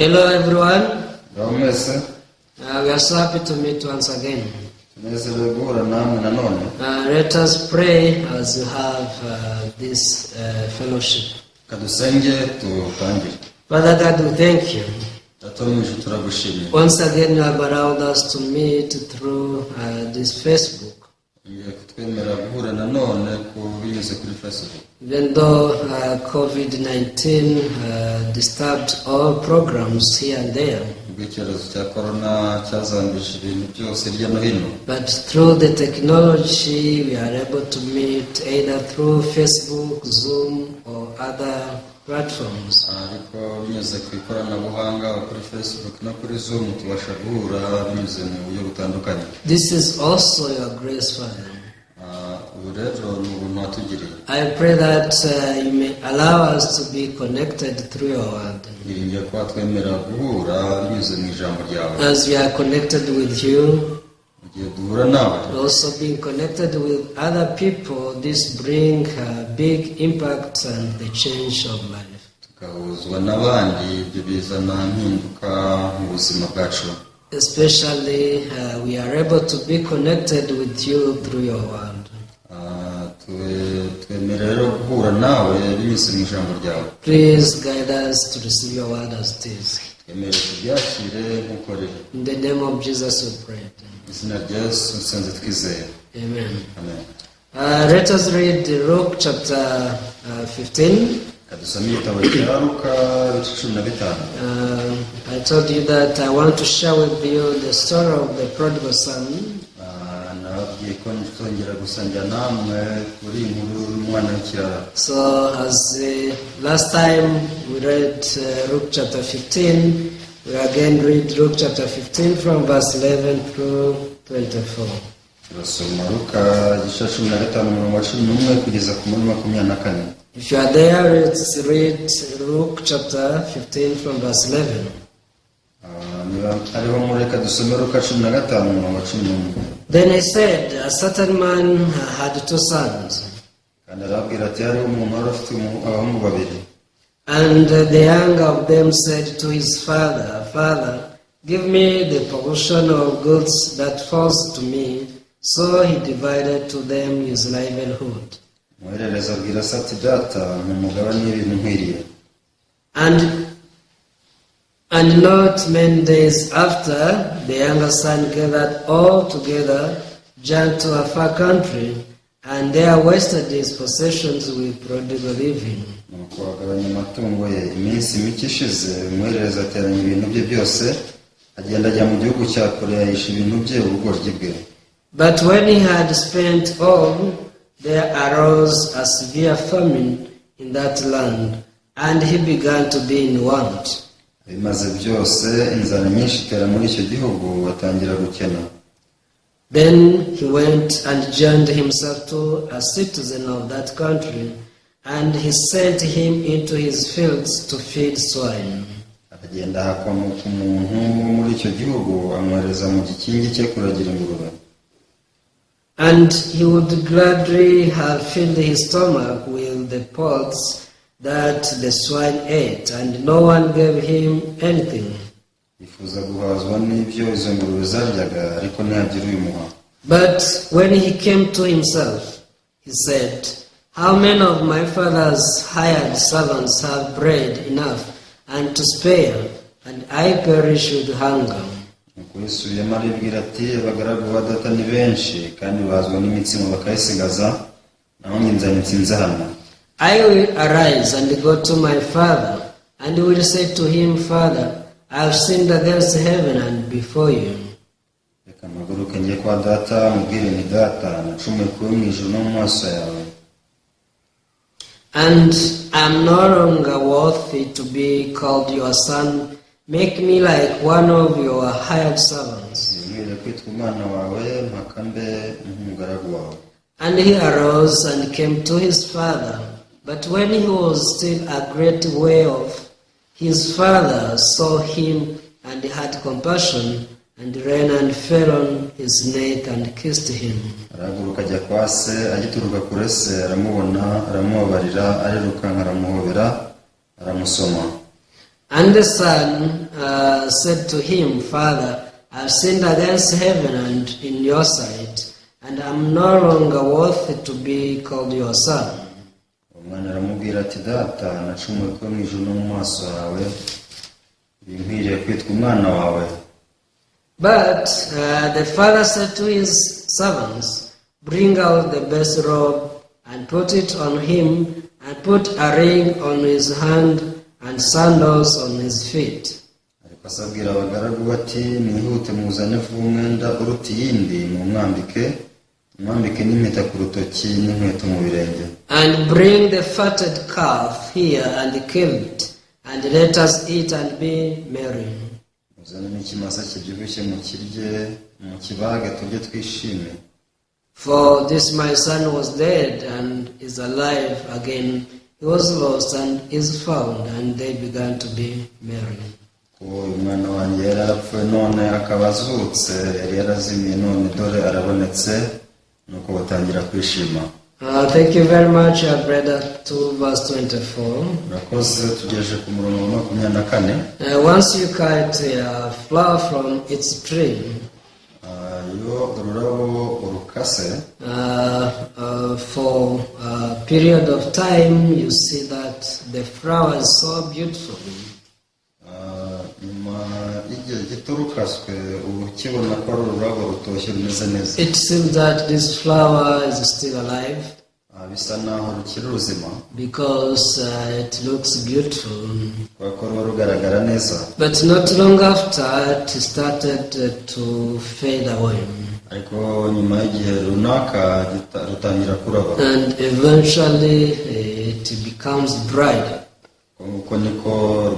Hello, everyone. Ngaho mwese. We are so happy to meet once again. Tunezerewe guhura namwe nanone. Let us pray as you have this fellowship. Kadusenge tutangire. Father God, we thank you. Data wo mu ijuru turagushimiye. Once again, you have allowed us to meet through this Facebook. Wongeye kutwemerera guhura nanone ku binyuze kuri Facebook. Even though COVID 19 disturbed all programs here and there, ubwo icyorezo cya korona cyazambije ibintu byose hirya no hino, but through the technology, we are able to meet either through Facebook, Zoom, or other platforms. Ariko binyuze ku ikoranabuhanga kuri Facebook no kuri Zoom tubasha guhura binyuze mu buryo butandukanye. This is also your grace, Father. Ah, ubu rero ni ubuntu watugiriye. I pray that you may allow us to be connected through your word. Niringiye kuba twemera guhura binyuze mu ijambo ryawe. As we are connected with you, mu gihe duhura nawe, also being connected with other people, this bring a big impact and the change of life. Tugahuzwa n'abandi ibyo bizana impinduka mu buzima bwacu. Especially, we are able to be connected with you through your word. Ah, twemera rero guhura nawe binyuze mu ijambo ryawe. Please guide us to receive your word as it is. Twemere tubyakire nk'uko riri. In the name of Jesus we pray. Mu izina rya Yesu nsenze twizeye. Amen. Amen. Let us read Luke chapter 15. Kadusome igitabo cya Luka ibice 15. I told you that I want to share with you the story of the prodigal son. Ah, nababwiye ko nzongera gusangira namwe kuri iyi nkuru y'umwana w'ikirara. So, as last time we read Luke chapter 15, we again read Luke chapter 15 from verse 11 through 24. Turasoma Luka igice 15 umurongo wa 11 kugeza ku muri 24. If you are there, let's read Luke chapter 15 from verse 11. Ah, niba ariho mureka dusome Luka 15 umurongo wa 11. Then he said, "A certain man had two sons." Kandi arababwira ati hariho umuntu wari ufite abahungu babiri. And the younger of them said to his father, 'Father, give me the portion of goods that falls to me.' So he divided to them his livelihood. Umuhererezi abwira se ati data mpa umugabane w'ibintu nkwiriye. And not many days after, the younger son gathered all together, journeyed to a far country, and there wasted his possessions with prodigal living. Nuko agabanya amatungo ye iminsi mike ishize umuhererezi ateranya ibintu bye byose agenda ajya mu gihugu cya kure ahisha ibintu bye ubugoryi bwe. But when he had spent all, there arose a severe famine in that land, and he began to be in want. Abimaze byose inzara nyinshi itera muri icyo gihugu batangira gukena. Then he went and joined himself to a citizen of that country, and he sent him into his fields to feed swine. Aragenda ahakwa ku muntu wo muri icyo gihugu amwohereza mu gikingi cye kuragira ingurube. And he would gladly have filled his stomach with the pods that the swine ate, and no one gave him anything. Yifuza guhazwa n'ibyo izo ngurube zaryaga ariko ntihagira ubimuha. But when he came to himself, he said, 'How many of my father's hired servants have bread enough and to spare, and I perish with hunger?' Nuko yisubiyemo aribwira ati abagaragu ba data ni benshi kandi bahazwa n'imitsima bakayisigaza naho njye inzara intsinze hano. I will arise and go to my father, and will say to him, 'Father, I have sinned against heaven and before you.' Reka mpaguruke njye kwa data mubwire nti data nacumuye ku wo mu ijuru no mu maso yawe. And I am no longer worthy to be called your son. Make me like one of your hired servants.' Sinkwiriye kwitwa umwana wawe mpaka mbe nk'umugaragu wawe. And he arose and came to his father. But when he was still a great way off, his father saw him and had compassion, and ran and fell on his neck and kissed him. Arahaguruka ajya kwa se agituruka kure se aramubona aramubabarira arirukanka aramuhobera aramusoma. And the son said to him, "Father, I have sinned against heaven and in your sight, and am no longer worthy to be called your son." Umwana aramubwira ati data nacumuye ko mu ijuru no mu maso yawe binkwiriye kwitwa umwana wawe. But the father said to his servants, "Bring out the best robe and put it on him, and put a ring on his hand and sandals on his feet." Ariko se abwira abagaragu bati mwihute muzane vuba umwenda uruta iyindi mumwambike mwambike n'impeta ku rutoki n'inkweto mu birenge. "And bring the fatted calf here and kill it, and let us eat and be merry." Muzane n'ikimasa kibyibushye mukirye mukibage turye twishime. "For this my son was dead and is alive again. He was lost and is found." And they began to be merry. Ko uyu mwana wanjye yari yarapfuye none akaba azutse yari yarazimiye none dore arabonetse nuko batangira kwishima. Thank you very much. I've read up to verse 24. Murakoze tugejeje ku murongo wa 24. Once you cut a flower from its tree, Ah, iyo ururabo urukase for a period of time, you see that the flower is so beautiful. Ah, nyuma y'igihe gito rukaswe uba ukibona ko ari ururabo rutoshye rumeze neza. It seems that this flower is still alive Ah, bisa naho rukiri ruzima because it looks beautiful. Kubera ko ruba rugaragara neza. But not long after, it started to fade away. Ariko nyuma y'igihe runaka rutangira kuraba. And eventually, it becomes dried. Uko niko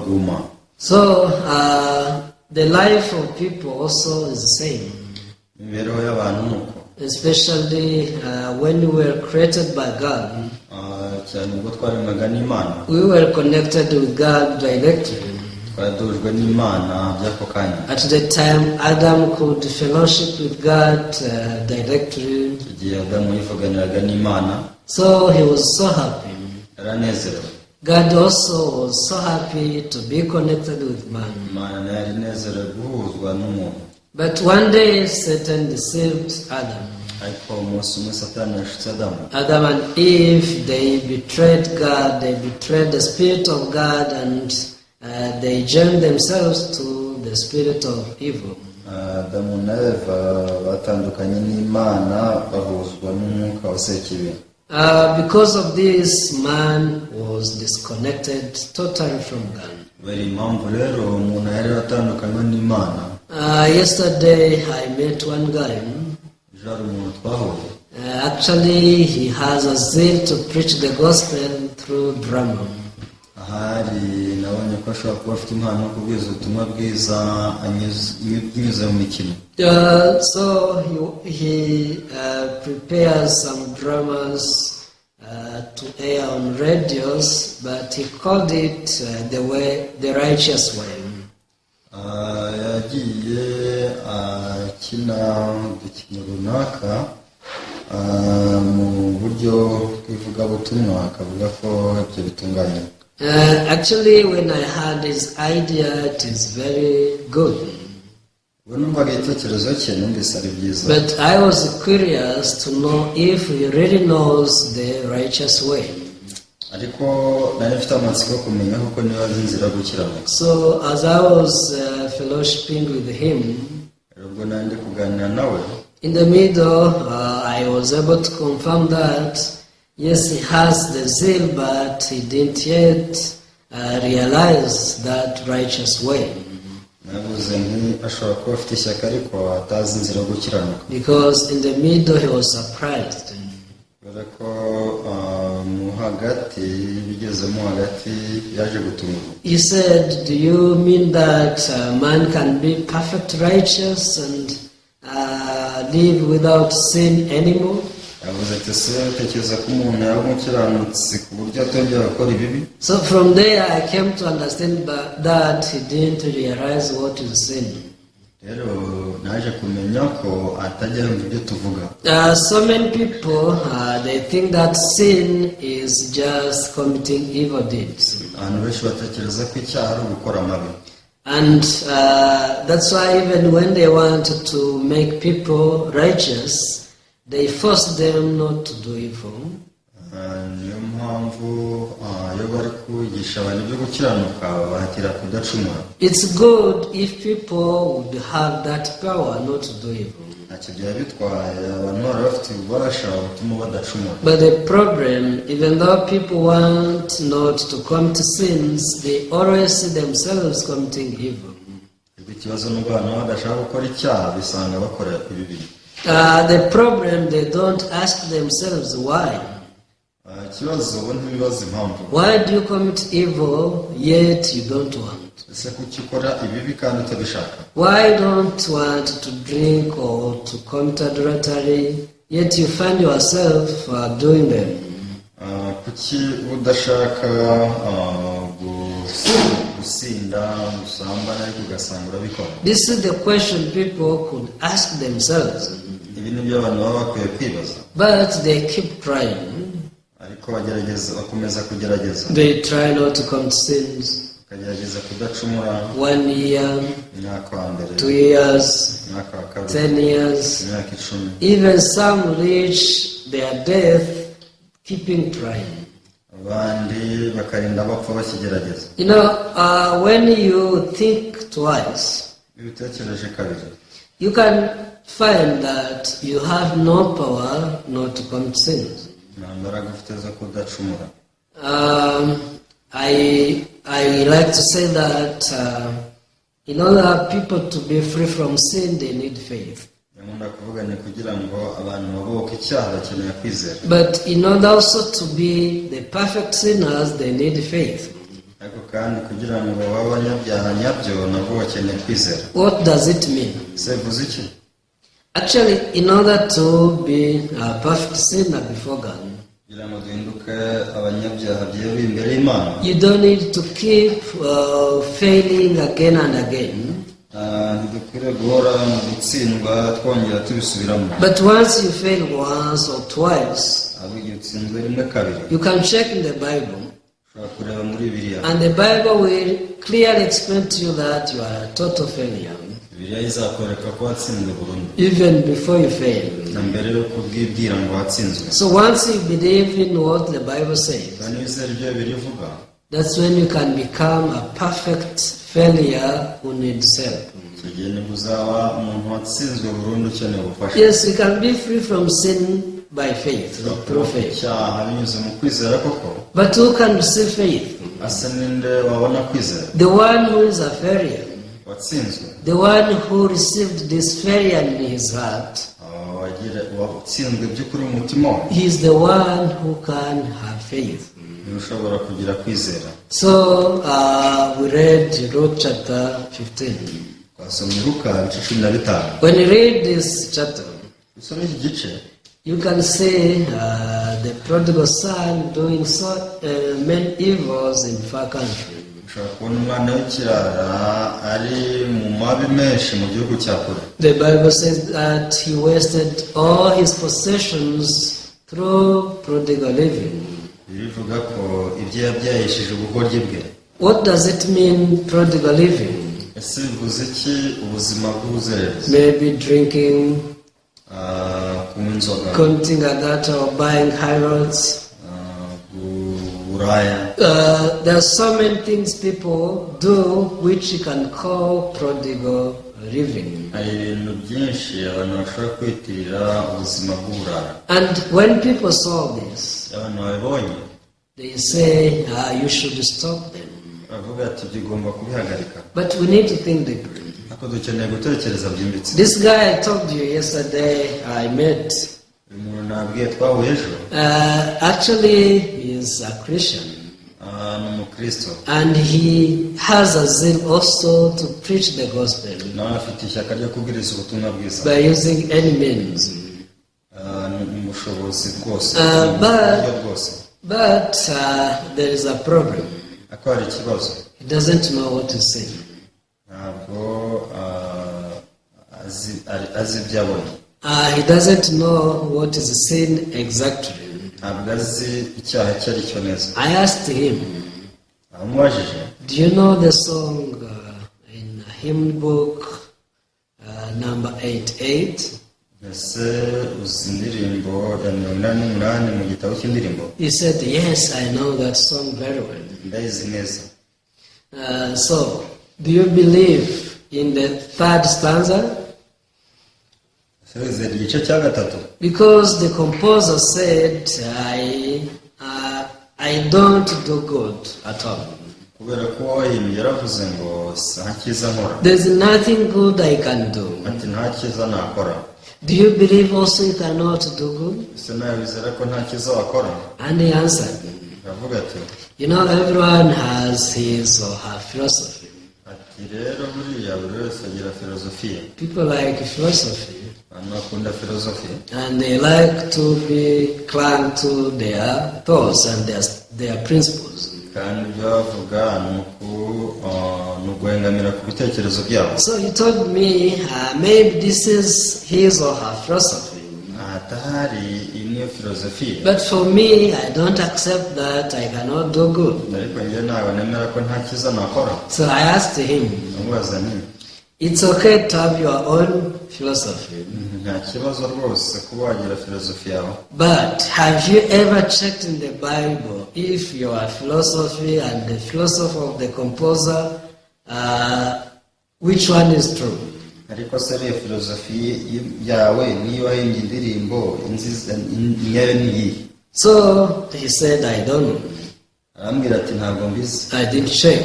rwuma. So, the life of people also is the same. Imibereho y'abantu ni uko. Especially when we were created by God, Ah, cyane ubwo twaremwaga n'Imana we were connected with God directly. Twari duhujwe n'Imana by'ako kanya. At the time, Adam could fellowship with God directly, Igihe Adamu yivuganiraga n'Imana so he was so happy. Yaranezerewe. God also was so happy to be connected with man. Imana nayo yari inezerewe guhuzwa n'umuntu. But one day, Satan deceived Adam. Ariko umunsi umwe Satani yashutse Adamu. Adam and Eve, they betrayed God, they betrayed the Spirit of God, and they joined themselves to the spirit of evil. Adamu na Eva batandukanye n'Imana bahuzwa n'umwuka wa Sekibi. Because of this, man was disconnected totally from God. Kubera impamvu rero umuntu yari yaratandukanywe n'Imana. Yesterday, I met one guy. Ejo hari umuntu twahuye. Actually, he has a zeal to preach the gospel through drama. Ahari nabonye ko ashobora kuba afite impano yo kubwiriza ubutumwa bwiza binyuze mu mikino. So he prepares some dramas to air on radios, but he called it the way, the righteous way. Ah, yagiye akina udukino runaka ah, mu buryo bw'ivugabutumwa akavuga ko ibyo bitunganye. Actually, when I had his idea, it is very good. Ubwo numvaga igitekerezo cye numvise ari byiza. But I was curious to know if he really knows the righteous way. Ariko nari mfite amatsiko yo kumenya koko niba azi inzira yo gukiranuka. So as I was fellowshipping with him, rero ubwo nari ndi kuganira nawe in the middle, I was able to confirm that yes, he has the zeal, but he didn't yet realize that righteous way. Navuze nti ashobora kuba afite ishyaka ariko atazi inzira yo gukiranuka. Because in the middle, he was surprised. Kubera ko ah, mu hagati bigezemo hagati yaje gutungurwa. He said, "Do you mean that man can be perfect righteous and live without sin anymore?" Yavuze ati ese utekereza ko umuntu yaba umukiranutsi ku buryo atongera gukora ibibi? So from there, I came to understand that he didn't realize what is sin. Rero naje kumenya ko atajya yumva ibyo tuvuga. So many people, they think that sin is just committing evil deeds. Abantu benshi batekereza ko icyaha ari ugukora amabi. And that's why even when they want to make people righteous, they force them not to do evil. Ah, niyo mpamvu iyo bari kwigisha abantu ibyo gukiranuka babahatira kudacumura. It's good if people would have that power not to do evil. Ntacyo byaba bitwaye abantu bari bafite ububasha butuma badacumura. But the problem, even though people want not to commit sins, they always see themselves committing evil. Ariko ikibazo ni uko abantu badashaka gukora icyaha bisanga bakora ibibi. The problem, they don't ask themselves why. Ikibazo bo ntibibaza impamvu. Why do you commit evil yet you don't want? Ese kuki ukora ibibi kandi utabishaka? Why don't want to drink or to commit adultery yet you find yourself doing them? Kuki udashaka gusinda gusambana ariko ugasanga urabikora? This is the question people could ask themselves. Ibi ni byo abantu baba bakwiye kwibaza. But they keep trying. Ariko bagerageza bakomeza kugerageza. They try not to commit sins. Bakagerageza kudacumura. One year, Umwaka wa mbere, 2 years, umwaka wa kabiri, 10 years. imyaka 10. Even some reach their death keeping trying. Abandi bakarinda bapfa bakigerageza. When you think twice, Iyo ubitekereje kabiri, you can find that you have no power not to commit sins. Nta mbaraga ufite zo kudacumura. I like to say that in order people to be free from sin, they need faith. Nkunda kuvuga ni kugira ngo abantu babohoke icyaha bakeneye kwizera. But in order also to be the perfect sinners, they need faith. Ariko kandi kugira ngo babe abanyabyaha nyabyo nabwo bakeneye kwizera. What does it mean? Ese bivuze iki? Actually, in order to be a perfect sinner before God, Kugira ngo duhinduke abanyabyaha byeruye imbere y'Imana, you don't need to keep failing again and again. Ntidukwiriye guhora mu gutsindwa twongera tubisubiramo. But once you fail once or twice, Ahubwo igihe utsinzwe rimwe kabiri, you can check in the Bible, ushobora kureba muri Bibiliya, and the Bible will clearly explain to you that you are a total failure, Bibiliya izakwereka ko watsinzwe burundu, even before you fail. Na mbere yo kubwibwira ngo watsinzwe. So once you believe in what the Bible says, Kandi wizera ibyo Bibiliya ivuga, that's when you can become a perfect failure who needs help. Icyo gihe nibwo uzaba umuntu watsinzwe burundu ukeneye ubufasha. Yes, you can be free from sin by faith, through faith. Icyaha binyuze mu kwizera koko. But who can receive faith? Ase ninde wabona kwizera? The one who is a failure, Watsinzwe, the one who received this failure in his heart, watsinzwe by'ukuri mu mutima we, he is the one who can have faith. Niwe ushobora kugira kwizera. So we read Luke chapter 15. Twasomye Luka ibice 15. When you read this chapter, Usomye iki gice, you can see the prodigal son doing so many evils in far country. Ushobora kubona umwana w'ikirara ari mu mabi menshi mu gihugu cya kure. The Bible says that he wasted all his possessions through prodigal living. Bivuga ko ibyo yabyayishije ubugoryi bwe. What does it mean, prodigal living? Ese bivuze iki ubuzima bw'ubuzererezi? Maybe drinking, Kunywa inzoga, committing adultery, or buying harlots. Uburaya. There are so many things people do which you can call prodigal living. Hari ibintu byinshi abantu bashobora kwitirira ubuzima bw'uburara. And when people saw this, Iyo abantu babibonye, they say, "Ah, you should stop them." baravuga ati ibyo ugomba kubihagarika. But we need to think deeply. Ariko dukeneye gutekereza byimbitse. This guy I told you yesterday I met, Uyu muntu nabwiye twahuye ejo, actually he is a Christian. Ni umukristo. And he has a zeal also to preach the gospel Nawe afite ishyaka ryo kubwiriza ubutumwa bwiza by using any means. Mu bushobozi bwose, mu buryo bwose. But there is a problem. Ariko hari ikibazo. He doesn't know what to say. Ntabwo azi ibyo abona. He doesn't know what is sin exactly. Ntabwo azi icyaha icyo ari cyo neza. I asked him, Amubajije, "Do you know the song in hymn book number 88?" Ese uzi indirimbo ya 88 mu gitabo cy'indirimbo? He said, "Yes, I know that song very well." Ndayizi neza. So, do you believe in the third stanza? Ese wizera igice cya gatatu? Because the composer said, I don't do good at all. Kubera ko uwahimbye yaravuze ngo nta cyiza nkora. There's nothing good I can do. Ati nta cyiza nakora. Do you believe also you cannot do good? Ese nawe wizera ko nta cyiza wakora? And he answered, Aravuga ati, Everyone has his or her philosophy. Ati rero buriya buri wese agira filozofiya. People like philosophy Abantu bakunda filozofi and they like to be clung to their thoughts and their principles. Kandi ibyo bavuga ni ni uguhengamira ku bitekerezo byabo. So he told me maybe this is his or her philosophy. Ahatahari iyi niyo filozofiya. But for me, I don't accept that I cannot do good. Ariko njye ntabwo nemera ko nta cyiza nakora. So I asked him, Ndamubaza nti, "It's okay to have your own philosophy, nta kibazo rwose kuba wagira filozofi yawe, but have you ever checked in the Bible if your philosophy and the philosophy of the composer, which one is true?" Ariko se ariyo filozofi yawe niyo wahimbye indirimbo inziza nyayo ni iyihe? So he said, "I don't know. Arambwira ati ntabwo mbizi. I didn't check."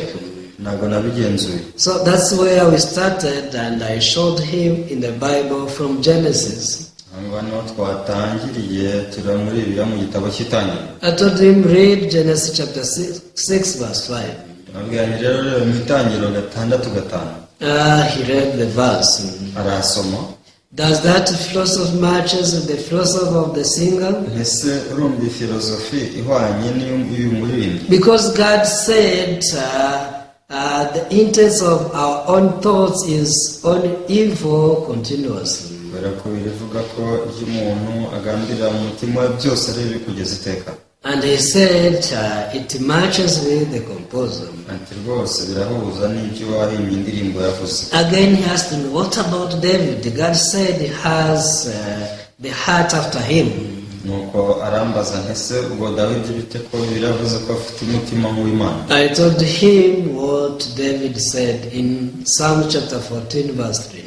Ntabwo nabigenzuye. So that's where we started, and I showed him in the Bible from Genesis. Aho ngaho niho twatangiriye tureba muri Bibiliya mu gitabo cy'Itangiriro. I told him, "Read Genesis chapter 6, 6 verse 5." Arambwira nti rero reba mu Itangiriro 6:5. He read the verse. Arahasoma. Does that philosophy matches with the philosophy of the singer? Ese urumva iyi filozofi ihwanye n'iy'uyu muririmbyi? Because God said the intent of our own thoughts is only evil continuously. Kubera ko birivuga ko ibyo umuntu agambirira mu mutima we byose ari bibi kugeza iteka. And he said it matches with the composer. Ati rwose birahuza n'ibyo wahimbye indirimbo yavuze. Again, he asked me, "What about David? God said he has the heart after him." Nuko arambaza nti ese ubwo Dawidi bite ko biravuze ko afite umutima nk'uw'Imana? I told him what David said in Psalm chapter 14, verse 3.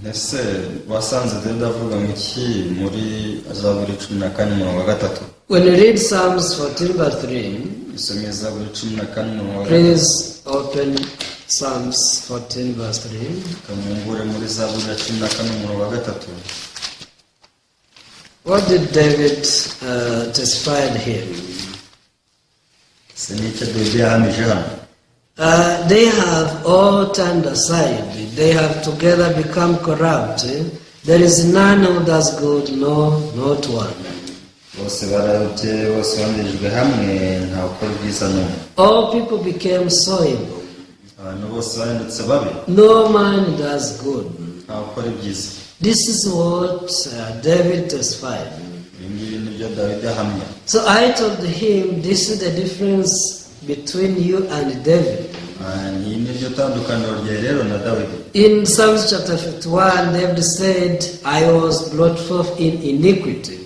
Ese wasanze Dawidi avuga ngo iki muri Zaburi 14 umurongo wa 3? When you read Psalms 14, verse 3, Isomye Zaburi 14 umurongo wa 3. Please open Psalms 14, verse 3. Kamungure muri Zaburi ya 14 umurongo wa 3. What did David testify here? Ese ni icyo Dawidi yahamije hano? They have all turned aside. They have together become corrupt. There is none who does good, no, not one. Bose barayobye bose bangirijwe hamwe nta ukora ibyiza n'umwe. All people became so evil. Abantu bose bahindutse babi. No man does good. Nta ukora ibyiza. This is what David testified. Ibi ngibi nibyo Dawidi ahamya. So I told him, "This is the difference between you and David." Ah, iyi niryo tandukaniro ryawe rero na Dawidi. In Psalms chapter 51, David said, "I was brought forth in iniquity."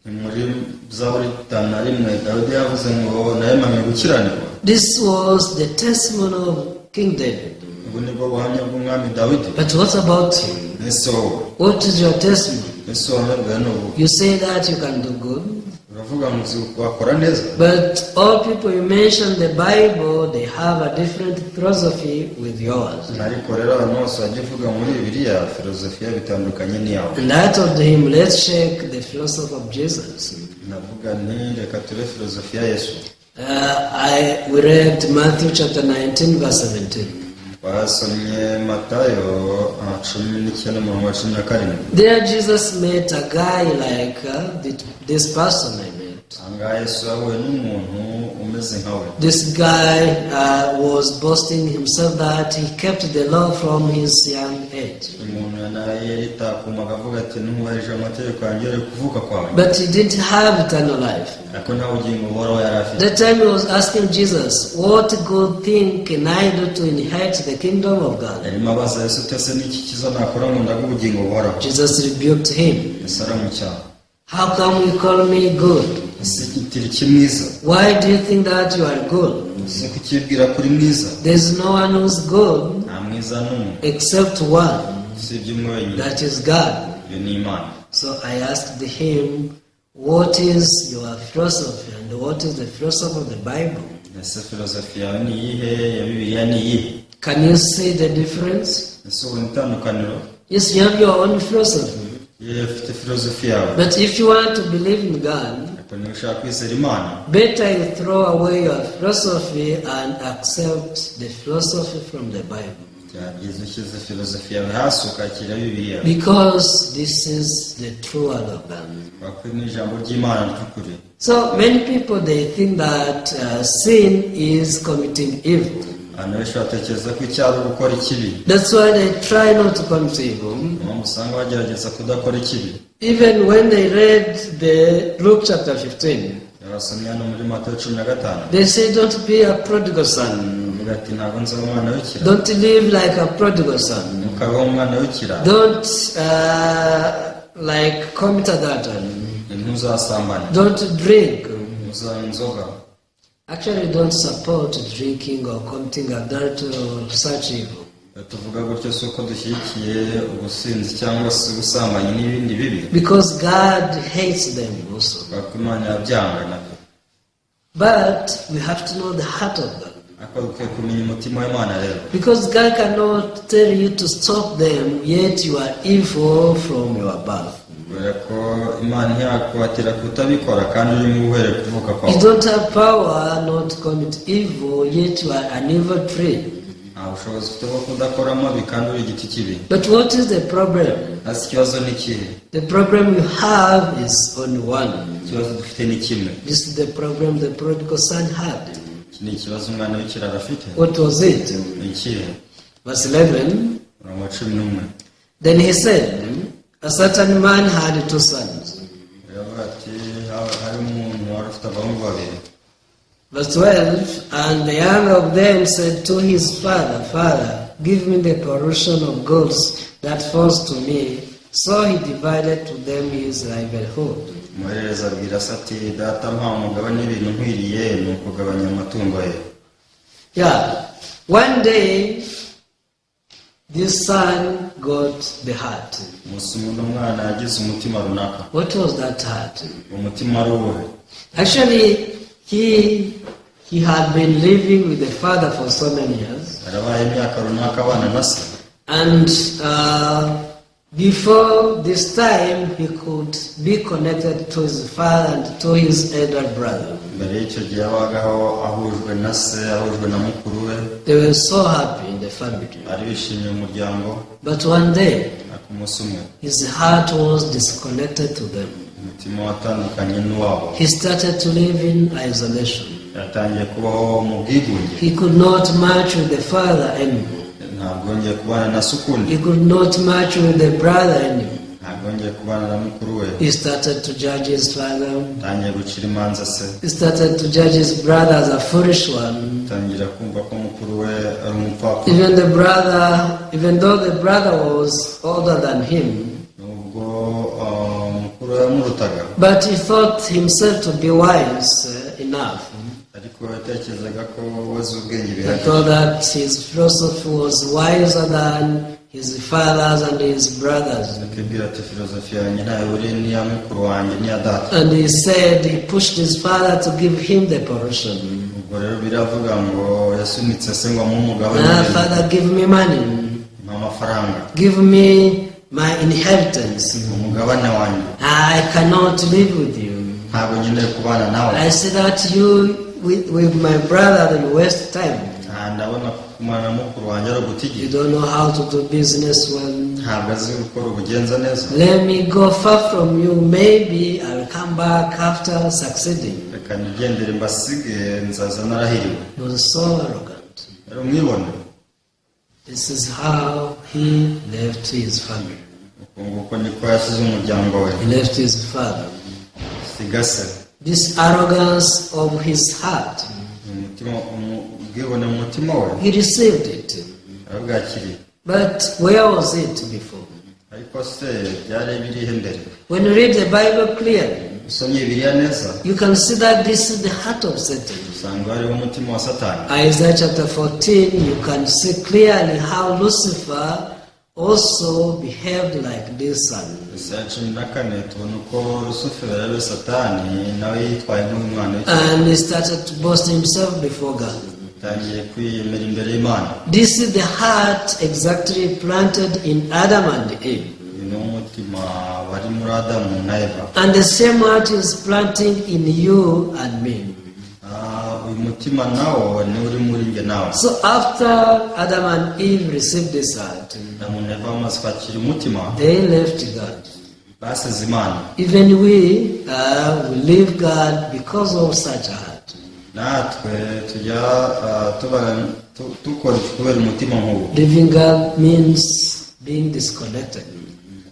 Ni muri Zaburi 51 Dawidi yavuze ngo naremanywe gukiranirwa. This was the testimony of King David. Ubu nibwo buhamya bw'umwami Dawidi. But what about you? Ese wowe? What is your testimony? Ese ubuhamya bwawe ni ubu? You say that you can do good, Uravuga ngo uzi wakora neza, but all people you mention the Bible, they have a different philosophy with yours. Ariko rero abantu bose bajya uvuga muri Bibiliya filozofiya bitandukanye n'iyawe. And I told him, "Let's check the philosophy of Jesus." Navuga nti reka turebe filozofiya ya Yesu. We read Matthew chapter 19, verse 17. Twasomye Matayo 19 umurongo wa 17. There, Jesus met a guy like this person I met. different. Ahangaha Yesu yahuye n'umuntu umeze nka we. This guy was boasting himself that he kept the law from his young age. Umuntu nawe yaritakumaga avuga ati nubahirije amategeko yanjye uhereye kuvuka kwawe. But he didn't have eternal life. Ariko nta bugingo buhoraho yari afite. That time he was asking Jesus, "What good thing can I do to inherit the kingdom of God?" Yarimo abaza Yesu ati ese n'iki cyiza nakora ngo ndage ubugingo buhoraho? Jesus rebuked him. Yesu aramucyaha. "How come you call me good? Ese unyitira iki mwiza? Why do you think that you are good? Ese kuki wibwira ko uri mwiza? There's no one who's good Nta mwiza n'umwe except one, usibye umwe wenyine. That is God." Iyo ni Imana. So I asked him, "What is your philosophy and what is the philosophy of the Bible?" Ese filozofi yawe ni iyihe ya Bibiliya ni iyihe? Can you see the difference? Ese ubona itandukaniro? Yes, you have your own philosophy. Iyo ufite filozofi yawe. But if you want to believe in God, Ariko niba ushaka kwizera Imana, better you throw away your philosophy and accept the philosophy from the Bible. Byaba byiza ushyize filozofi yawe hasi ukakira Bibiliya. Because this is the true word of God. Kubera ko ni ijambo ry'Imana ry'ukuri. So many people, they think that sin is committing evil. Abantu benshi batekereza ko icyaha ari ugukora ikibi. That's why they try not to commit evil. Niyo mpamvu usanga bagerageza kudakora ikibi. Even when they read the Luke chapter 15, Basomye hano muri Matayo 15, they say, "Don't be a prodigal son. bavuga ati ntabwo nzaba umwana w'ikirara. Don't live like a prodigal son. Ntukabeho umwana w'ikirara. Don't like commit adultery. Ntuzasambane. Don't drink." Ntuzanywa inzoga. Actually, don't support drinking or committing adultery or such evil. Iyo tuvuga gutyo si uko dushyigikiye ubusinzi cyangwa se ubusambanyi n'ibindi bibi. Because God hates them also. Kubera ko Imana yabyanga nabyo. But we have to know the heart of God. Ariko dukwiye kumenya umutima w'Imana rero. Because God cannot tell you to stop them, yet you are evil from your birth. Kubera ko Imana ntiyakuhatira kutabikora kandi urimo uhereye kuvuka kwawe. You don't have power not to commit evil, yet you are an evil tree. Nta bushobozi ufite bwo kudakora amabi kandi uri igiti kibi. But what is the problem? Hasi ikibazo ni ikihe? The problem you have is only one. Ikibazo dufite ni kimwe. This is the problem the prodigal son had. Iki ni ikibazo umwana w'ikirara afite. What was it? Ni ikihe? Verse 11. Umurongo wa 11. Then he said, "A certain man had two sons." Biravuga ati hari umuntu wari ufite abahungu babiri. Verse 12. And the younger of them said to his father, 'Father, give me the portion of goods that falls to me.' So he divided to them his livelihood. Umuhererezi abwira se ati data mpa umugabane w'ibintu nkwiriye ni ukugabanya amatungo ye. Yeah. One day, this son got the heart. Umunsi umwe uno mwana yagize umutima runaka. What was that heart? Uwo mutima ari uwuhe? Actually, he had been living with the father for so many years. Yarabaye imyaka runaka abana na se. And before this time, he could be connected to his father and to his elder brother. Mbere y'icyo gihe yabagaho ahujwe na se ahujwe na mukuru we. They were so happy in the family. Bari bishimiye umuryango. But one day, Ariko umunsi umwe, his heart was disconnected to them. Umutima watandukanye n'uwabo. He started to live in isolation. Yatangiye kubaho mu bwigunge. He could not match with the father anymore. Ntabwo yongeye kubana na se ukundi. He could not match with the brother anymore. Ntabwo yongeye kubana na mukuru we. He started to judge his father. Yatangiye gucira imanza se. He started to judge his brother as a foolish one. Atangira kumva ko mukuru we ari umupfapfa. Even the brother, even though the brother was older than him, Nubwo mukuru we yamurutaga, but he thought himself to be wise enough. Ariko yatekerezaga ko azi ubwenge He bihagije. Thought that his philosophy was wiser than his father's and his brothers. Akibwira ati filozofi yanjye ntayo ihuriye n'iya mukuru wanjye n'iya data. And he said he pushed his father to give him the portion. Ubwo rero biravuga ngo yasunitse se ngo amuhe umugabane. "Ah, Father, give me money. Mpa amafaranga. Give me my inheritance. Umugabane wanjye. I cannot live with you. Ntabwo nkeneye kubana nawe. I see that you, with my brother, you waste time." Ah, ndabona Kumara na mukuru wanjye ari uguta igihe. You don't know how to do business well. Ntabwo azi gukora ubugenza neza. Let me go far from you. Maybe I will come back after succeeding. Reka nigendere mbasige, nzaza narahiriwe. He was so arrogant. Yari umwibone. This is how he left his family. Uko nguko niko yasize umuryango we. He left his father. Siga se. This arrogance of his heart, Umutima ubwibone mu mutima we, he received it. yarabwakiriye. But where was it before? Ariko se byari birihe mbere? When you read the Bible clearly, Usomye Bibiliya neza, you can see that this is the heart of Satan. Usanga hariho umutima wa Satani. Isaiah chapter 14, you can see clearly how Lucifer also behaved like this son. Yesaya 14 tubona uko Rusufero, ariwe Satani, nawe yitwaye nk'umwana w'ikinege. And he started to boast himself before God. Yatangiye kwiyemera imbere y'Imana. This is the heart exactly planted in Adam and Eve. Uyu ni umutima wari muri Adamu na Eva. And the same heart is planting in you and me. Ah, uyu mutima nawo niwo uri muri njye nawe. So after Adam and Eve received this heart, Adamu na Eva bamaze kwakira umutima, they left God. Basize Imana. Even we leave God because of such a heart. Natwe tujya ah, tubana dukora iki kubera umutima nk'uwo. Leaving God means being disconnected.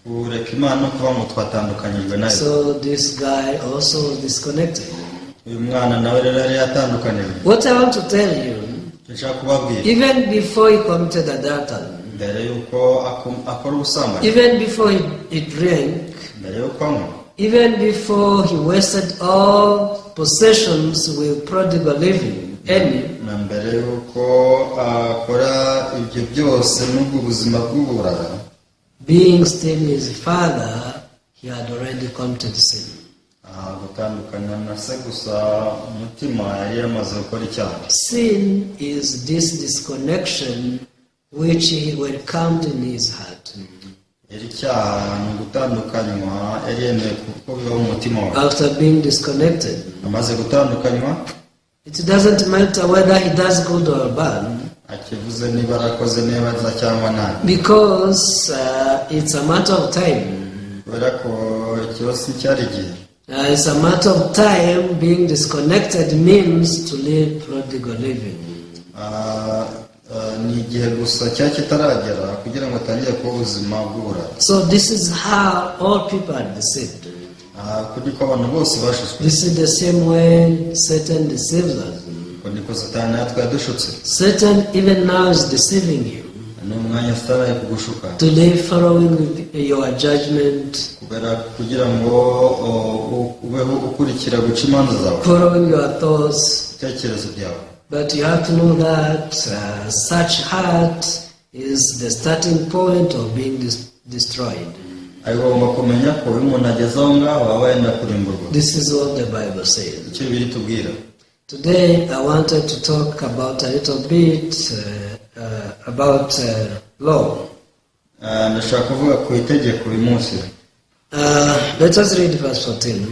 Kureka Imana no kuvuga ngo twatandukanyijwe nayo. So this guy also was disconnected. Uyu mwana nawe rero yari yatandukanijwe. What I want to tell you, Icyo nshaka kubabwira, even before he committed adultery, mbere y'uko akora ubusambanyi, even before he drank, mbere y'uko anywa, even before he wasted all possessions with prodigal living, any, na mbere y'uko akora ibyo byose n'ubwo buzima bw'uburara, being still his father, he had already committed sin. Ah, gutandukana na se gusa umutima, yari yamaze gukora icyaha. Sin is this disconnection which he welcomed in his heart. Yari icyaha ni ugutandukanywa yari yemeye kuko biba mu mutima we. After being disconnected, Amaze gutandukanywa, it doesn't matter whether he does good or bad, akivuze niba arakoze neza cyangwa nabi, because it's a matter of time. Kubera ko ikibazo cyari igihe. It's a matter of time. Being disconnected means to live prodigal living. Ah, ah, ni igihe gusa cyari kitaragera kugira ngo atangire kuba ubuzima bw'uburara. So this is how all people are deceived. Ah, uku niko abantu bose bashutswe. This is the same way Satan deceives us. Uko niko Satani natwe yadushutse. Satan even now is deceiving you Ni umwanya Satani ari kugushuka to live following with your judgment, kubera kugira ngo ubeho ukurikira guca imanza zawe, following your thoughts. Ibitekerezo byawe. But you have to know that such heart is the starting point of being destroyed. Ariko ugomba kumenya ko iyo umuntu ageze aho ngaho aba yenda kurimburwa. This is what the Bible says. Icyo Bibiliya itubwira. Today I wanted to talk about a little bit about law. Ah, ndashaka kuvuga ku itegeko uyu munsi. Let us read verse 14.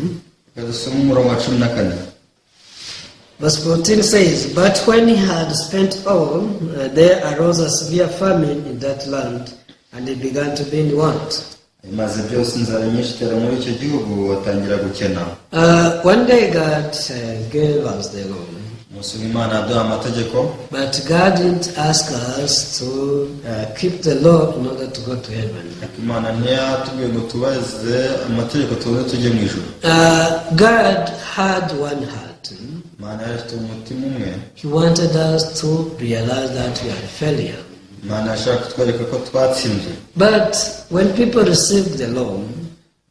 Reka dusome umurongo wa 14. Verse 14 says, "But when he had spent all, there arose a severe famine in that land, and he began to be in want." Maze byose inzara nyinshi itera muri icyo gihugu, batangira gukena. One day God gave us the law, Umunsi umwe Imana yaduha amategeko, but God didn't ask us to keep the law in order to go to heaven. Ariko Imana ntiyatubwiye ngo tubahirize amategeko tuze tujye mu ijuru. God had one heart. Imana yari ifite umutima umwe. He wanted us to realize that we are a failure. Imana yashaka kutwereka ko twatsinzwe. But when people received the law,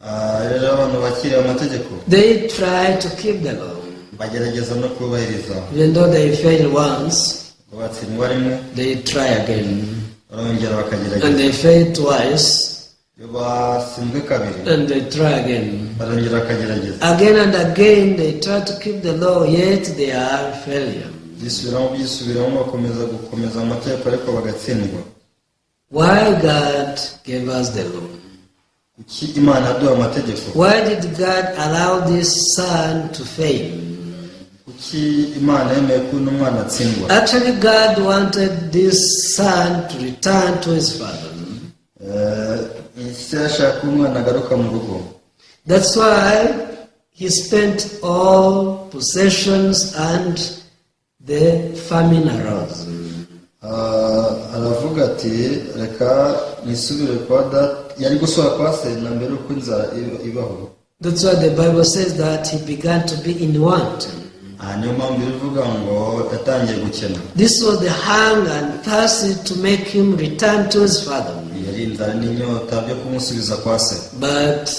Ah, rero abantu bakiriye amategeko, they tried to keep the law. Bagerageza no kubahiriza. Even though they fail once, Ngo batsindwa rimwe, they try again. Barongera bakagerageza. And they fail twice, Iyo batsinzwe kabiri, and they try again. Barongera bakagerageza. Again and again they try to keep the law, yet they are failure. Byisubiramo byisubiramo, bakomeza gukomeza amategeko ariko bagatsindwa. Why God gave us the law? Kuki Imana yaduha amategeko? Why did God allow this son to fail? Kuki Kuki Imana yemeye ko uno mwana atsindwa? Actually, God wanted this son to return to his father. Ise yashaka ko umwana agaruka mu rugo. That's why he spent all possessions and the famine arose. Aravuga ati reka nisubire kwa data. Yari gusubira kwa se na mbere uko inzara ibaho. That's why the Bible says that he began to be in want. Aha niyo mpamvu ivuga ngo yatangiye gukena. This was the hunger and thirst to make him return to his father. Yari inzara n'inyota byo kumusubiza kwa se. But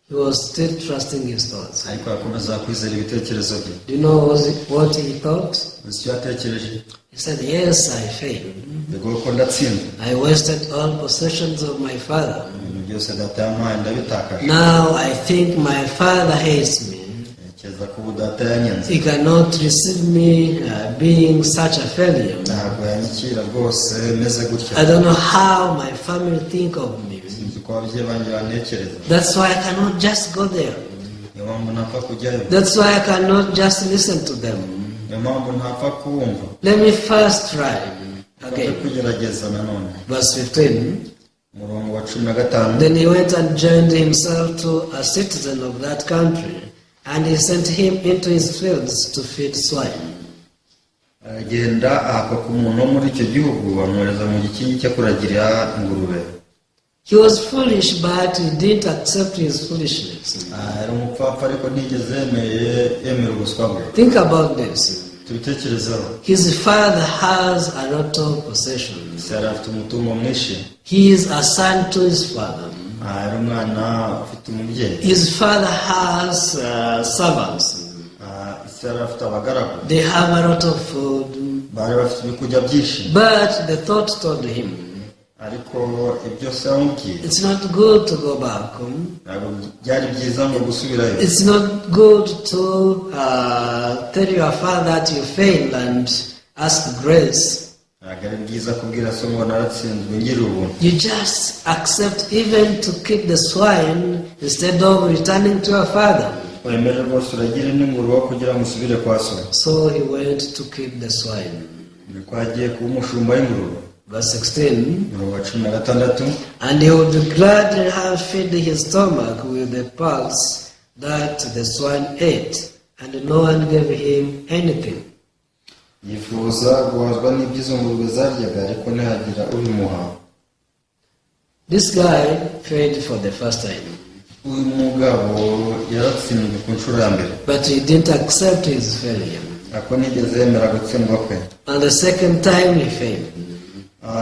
he was still trusting his thoughts. Ariko yakomeza kwizera ibitekerezo bye. Do you know what he thought? Uzi icyo yatekereje? He said, "Yes, I failed. Yego ko ndatsinzwe. I wasted all possessions of my father. Ibintu byose data yampaye ndabitakaje. Now I think my father hates me. Ntekereza ko ubu data yanyanze. He cannot receive me being such a failure. Ntabwo yanyakira rwose meze gutya. I don't know how my family think of me. Sinzi uko ababyeyi banjye bantekereza. That's why I cannot just go there. Niyo mpamvu ntapfa kujyayo. That's why I cannot just listen to them. Niyo mpamvu ntapfa kubumva. Let me first try." Mpfe Okay. kugerageza nanone. Verse 15. Umurongo wa 15. Then he went and joined himself to a citizen of that country, and he sent him into his fields to feed swine. Aragenda ahakwa ku muntu wo muri icyo gihugu, amwohereza mu gikingi cyo kuragira ingurube. He was foolish, but he didn't accept his foolishness. Yari umupfapfa ariko ntiyigeze yemera ubuswa bwe. Think about this. Tubitekerezeho. His father has a lot of possessions. Se yari afite umutungo mwinshi. He is a son to his father. Yari umwana ufite umubyeyi. His father has servants. Se yari afite abagaragu. They have a lot of food. Bari bafite ibyo kurya byinshi. But the thought told him, Ariko ibyo se yamubwiye, it's not good to go back home. Ntabwo byari byiza ngo gusubirayo. It's not good to tell your father that you failed and ask grace. Ntabwo ari byiza kubwira so ngo naratsinzwe, ngira ubuntu. You just accept even to keep the swine instead of returning to your father. Wemere rwose uragire n'ingurube kugira ngo usubire kwa so. So he went to keep the swine. Niko agiye kuba umushumba w'ingurube. Verse 16. Umurongo wa 16. And he would gladly have filled his stomach with the pulse that the swine ate, and no one gave him anything. Yifuza guhazwa n'ibyo izo ngurube zaryaga, ariko ntihagira ubimuha. This guy failed for the first time, Uyu mugabo yaratsinzwe ku nshuro ya mbere, but he didn't accept his failure. Ariko ntiyigeze yemera gutsindwa kwe. And the second time he failed,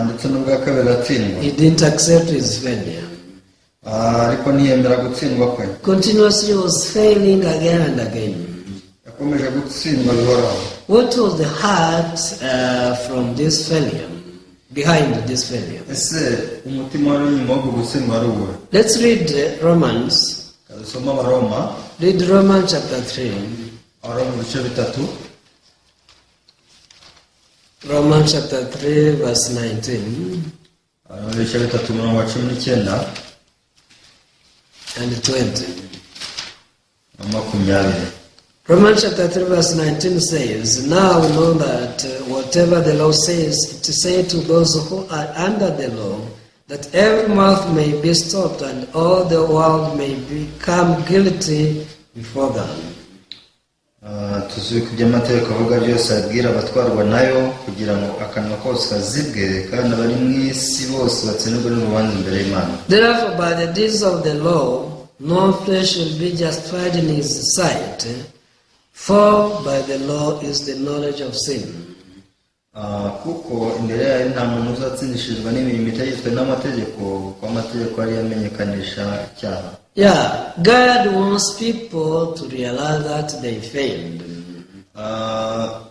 Ndetse n'ubwa kabiri aratsindwa. he didn't accept his failure. Ariko ntiyemera gutsindwa kwe. Continuously was failing again and again. Yakomeje gutsindwa bihoraho. What was the heart from this failure? Behind this failure? Ese umutima wari inyuma wo gutsindwa ari uwuhe? Let's read Romans. Dusome Abaroma. Read Romans chapter 3. Abaroma ibice 3. Romans chapter 3, verse 19 Abaroma ibice 3, umurongo wa 19 and 20. na 20. Romans chapter 3, verse 19 says, "Now we know that whatever the law says, it says to those who are under the law, that every mouth may be stopped and all the world may become guilty before God." Tuzi ko ibyo amategeko avuga byose abwira abatwarwa nayo, kugira ngo akanwa kose kazibwe kandi abari mu isi bose batsindwe n'urubanza imbere y'Imana. Therefore, by the deeds of the law, no flesh will be justified in his sight, for by the law is the knowledge of sin. Kuko imbere yayo nta muntu uzatsindishirizwa n'imirimo itegetswe n'amategeko, kuko amategeko ariyo amenyekanisha icyaha. Yeah, God wants people to realize that they failed.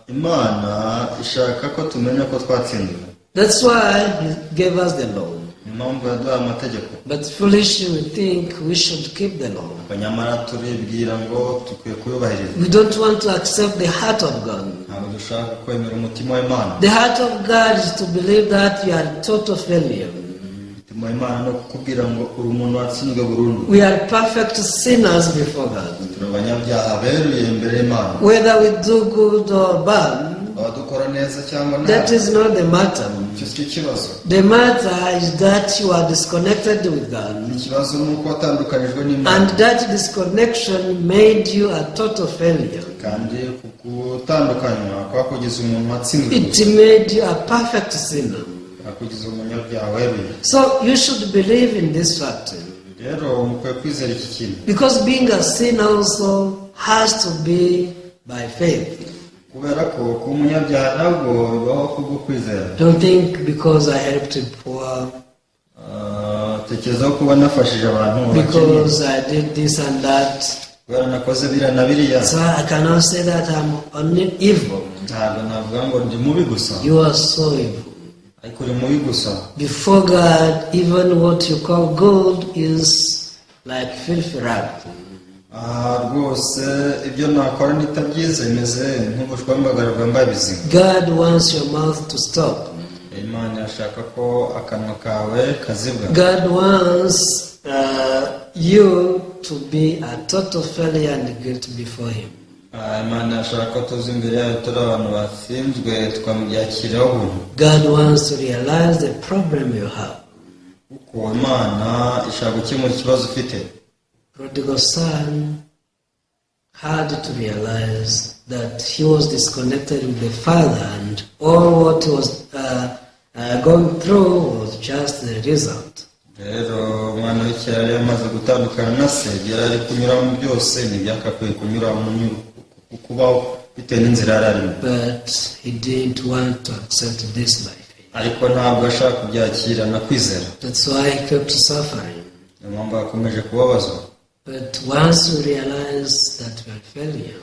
Imana ishaka ko tumenya ko twatsinzwe. That's why He gave us the law. Ni impamvu yaduhaye amategeko. But foolishly we think we should keep the law. Nyamara turibwira ngo dukwiye kuyubahiriza. We don't want to accept the heart of God. Ntabwo dushaka kwemera umutima w'Imana. The heart of God is to believe that you are total failure. Umutima Umutima w'Imana ni ukukubwira ngo uri umuntu watsinzwe burundu. We are perfect sinners before God. Turi abanyabyaha beruye imbere y'Imana. Whether we do good or bad, Waba dukora neza cyangwa that nabi, is not the matter. icyo si cyo kibazo. The matter is that you are disconnected with God. Ikibazo ni uko watandukanijwe n'Imana. And that disconnection made you a total failure. Kandi ku gutandukanywa kwakugize umuntu watsinzwe It gusa. made you a perfect sinner. Kwakugize umunyabyaha weruye. So you should believe in this fact. Rero mukwiye kwizera iki kintu. Because being a sinner also has to be by faith. Kubera ko kuba umunyabyaha nabwo bibaho kubwo kwizera. Don't think because I helped the poor, Ah, tekereza ko kuba nafashije abantu bakennye, because I did this and that. Kubera nakoze biriya na biriya, So I cannot say that I'm only evil. Ntabwo navuga ngo ndi mubi gusa. You are so evil. Ariko uri mubi gusa. Before God, even what you call good is like filthy rag. Aha rwose ibyo nakora nita byiza bimeze nk'ubushwambagara bwambaye ibizinga. God wants your mouth to stop. Imana irashaka ko akanwa kawe kazibwa. God wants you to be a total failure and guilt before Him. Ah, Imana irashaka ko tuza imbere yayo turi abantu batsinzwe tukamubyakiraho ubuntu. God wants to realize the problem you have. Kuko Imana ishaka gukemura ikibazo ufite. Prodigal son had to realize that he was disconnected with the father, and all what he was going through was just the result. Rero umwana w'ikirara yari amaze gutandukana na se, ibyo yari ari kunyuramo byose ntibyakakwiye kunyura mu kubaho bitewe n'inzira yari arimo. But he didn't want to accept this by faith. Ariko ntabwo ashaka kubyakira na kwizera. That's why he kept suffering. Niyo mpamvu yakomeje kubabazwa. But once you realize that you are failure,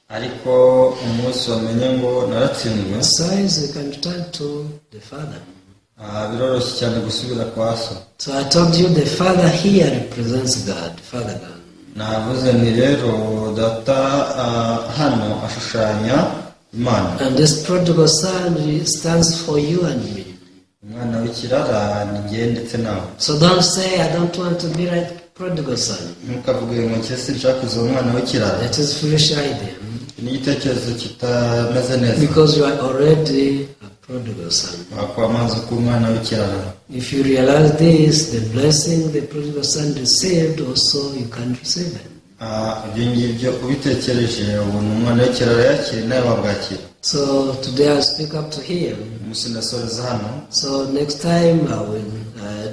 Ariko umunsi wamenye ngo naratsinzwe, size you can turn to the Father. Ah, biroroshye cyane gusubira kwa so. So I told you the Father here represents God, Father God. Navuze ni rero data, ah, hano ashushanya Imana. And this prodigal son stands for you and me. Umwana w'ikirara ni njye ndetse nawe. So don't say, "I don't want to be like prodigal son." Ntukavuge ngo njye sinshaka kuzaba umwana w'ikirara. That is foolish idea. Ni igitekerezo kitameze neza. Because you are already a prodigal son. Wakwamaze kuba umwana w'ikirara. If you realize this, the blessing the prodigal son received, also you can receive it. Ah, ibyo ngibyo ubitekereje ubona umwana w'ikirara yakira nawe wabwakira. So today I speak up to here. Umunsi ndasoreza hano. So next time I will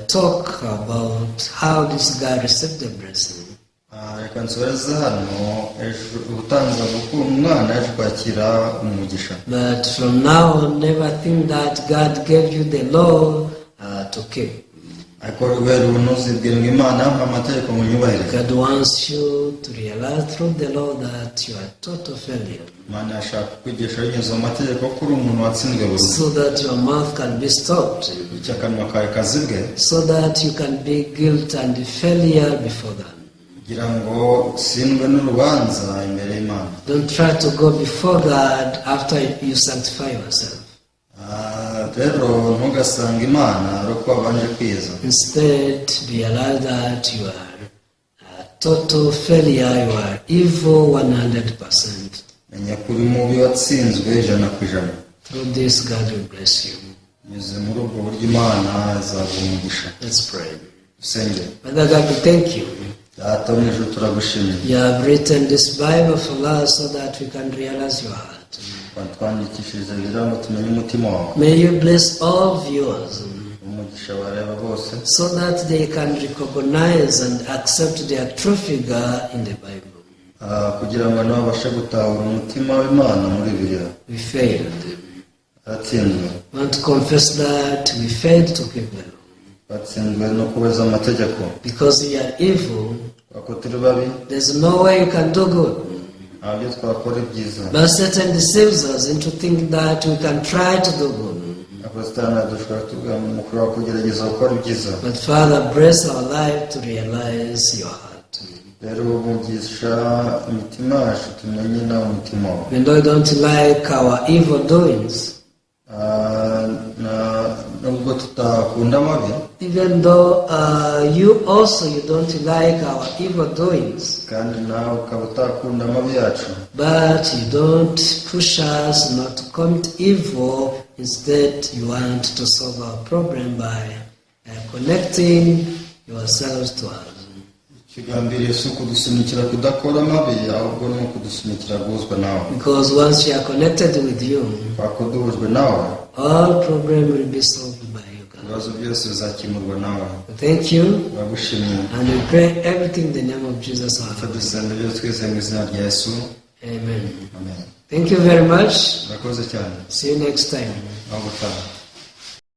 talk about how this guy received the blessing. Ah, reka nsoreze hano, ejo ubutanza gukura umwana yaje kwakira umugisha. But from now on, never think that God gave you the law to keep. Ariko guhera ubu ntuzibwire ngo Imana yampa amategeko ngo nyubahirize. God wants you to realize through the law that you are total failure, Imana yashaka kukwigisha binyuze mu mategeko ko uri umuntu watsinzwe burundu, so that your mouth can be stopped, bityo akanwa kawe kazibwe, so that you can be guilt and failure before God. Kugira ngo utsindwe n'urubanza imbere y'Imana. Don't try to go before God after you sanctify yourself. Ah, rero ntugasange Imana ari uko wabanje kwiyeza. Instead, realize that you are a total failure, you are evil 100%. Menya ko uri mubi watsinzwe 100%. Through this, God will bless you. Binyuze muri ubwo buryo Imana izaguha umugisha. Let's pray. Dusenge. Father God, we thank you. Data wo mu ijuru, turagushimiye. You have written this Bible for us so that we can realize your heart. Watwandikishije kugira ngo tumenye umutima wawe. May you bless all viewers Umugisha bareba bose, so that they can recognize and accept their true figure in the Bible. Ah, kugira ngo nabo babashe gutahura umutima w'Imana muri Bibiliya. We failed. Batsinzwe. We want to confess that we failed to keep the law. Batsinzwe no kubeza amategeko. Because we are evil, Kubera ko turi babi, there's no way you can do good. Nta byo twakora ibyiza. But Satan deceives us into thinking that we can try to do good. Ariko Satani adushobora kutubwira ngo mushobora kugerageza gukora ibyiza. But Father, bless our life to realize your heart. Rero umugisha imitima yacu tumenye nawe umutima wawe. Even though we don't like our evil doings, Ah, na- nubwo Nubwo tutakunda amabi, even though you also you don't like our evil doings, kandi nawe ukaba utakunda amabi yacu, but you don't push us not to commit evil. Instead, you want to solve our problem by connecting yourselves to us. Ikigambiriye si ukudusunikira kudakora amabi, ahubwo ni ukudusunikira guhuzwa nawe. Because once we are connected with you, kubera ko duhujwe nawe, all problem will be solved by you, God. Ibibazo byose bizakemurwa nawe. Thank you, Turagushimiye. And we pray everything in the name of Jesus our Lord. Dusenga ibyo twizeye mu izina rya Yesu. Amen. Amen. Thank you very much. Murakoze cyane. See you next time. Naho ubutaha.